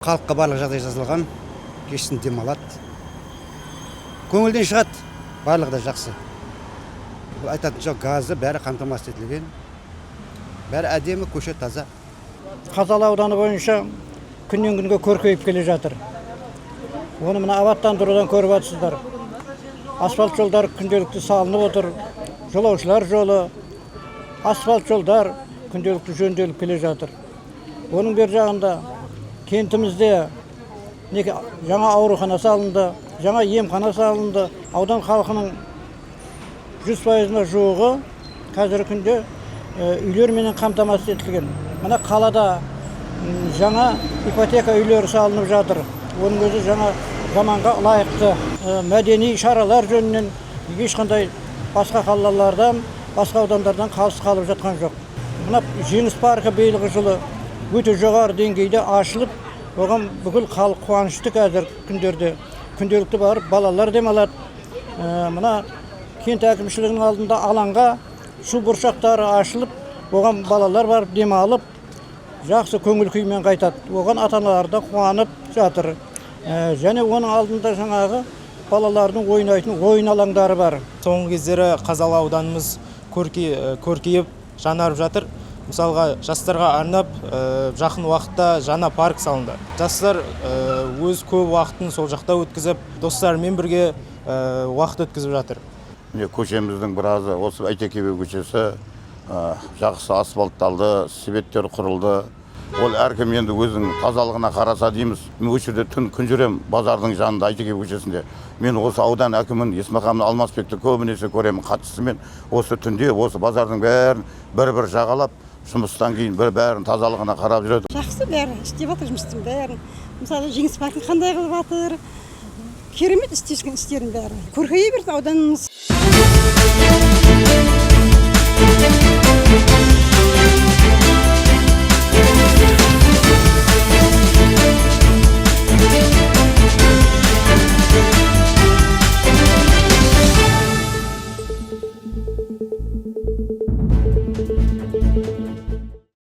Халыққа барлық жағдай жасалған, кешкісін демалады, көңілден шығады, барлығы да жақсы. Бұл айтатын жоқ, газы бәрі қамтамасыз етілген, бәрі әдемі, көше таза. Қазалы ауданы бойынша күннен күнге көркейіп келе жатыр. Оны мына абаттандырудан көріп жатсыздар. Асфальт жолдар күнделікті салынып отыр. Жолаушылар жолы, асфальт жолдар күнделікті жөнделіп келе жатыр. Оның бер жағында кентімізде неге жаңа аурухана салынды, жаңа емхана салынды. Аудан халқының 100%-ына жуығы қазіргі күнде үйлерменен қамтамасыз етілген. Мына қалада жаңа ипотека үйлері салынып жатыр. Оның өзі жаңа заманға лайықты мәдени шаралар жөнінен ешқандай басқа қалалардан, басқа аудандардан қалыс қалып жатқан жоқ. Мына Жеңіс паркі биылғы жылы өте жоғары деңгейде ашылып, оған бүкіл халық қуанышты. Қазір күндерде күнделікті барып балалар демалады. Мына кент әкімшілігінің алдында алаңға су бұршақтары ашылып, оған балалар барып демалып, жақсы көңіл күймен қайтады. Оған ата аналар да қуанып жатыр. Және оның алдында жаңағы балалардың ойнайтын ойын алаңдары бар. Соңғы кездері Қазалы ауданымыз көркейіп, жанарып жатыр. Мысалға, жастарға арнап жақын уақытта жаңа парк салынды. Жастар өз көп уақытын сол жақта өткізіп, достарымен бірге уақыт өткізіп жатыр. Міне, көшеміздің біразы, осы Әйтеке би көшесі жақсы асфальтталды, светтер құрылды. Ол әркім енді өзінің тазалығына қараса дейміз. Мен осы жерде түн күн жүремін, базардың жанында, Әйтеке би көшесінде. Мен осы аудан әкімін Есмахан Алмасбекті көбінесе көремін, хатшысымен осы түнде осы базардың бәрін бір бір жағалап, жұмыстан кейін бір бәрін тазалығына қарап жүреді. Жақсы, бәрі істеп жатыр жұмыстың бәрін. Мысалы, Жеңіс паркін қандай қылып жатыр, керемет істескен істердің бәрі. Көркейе берсін ауданымыз.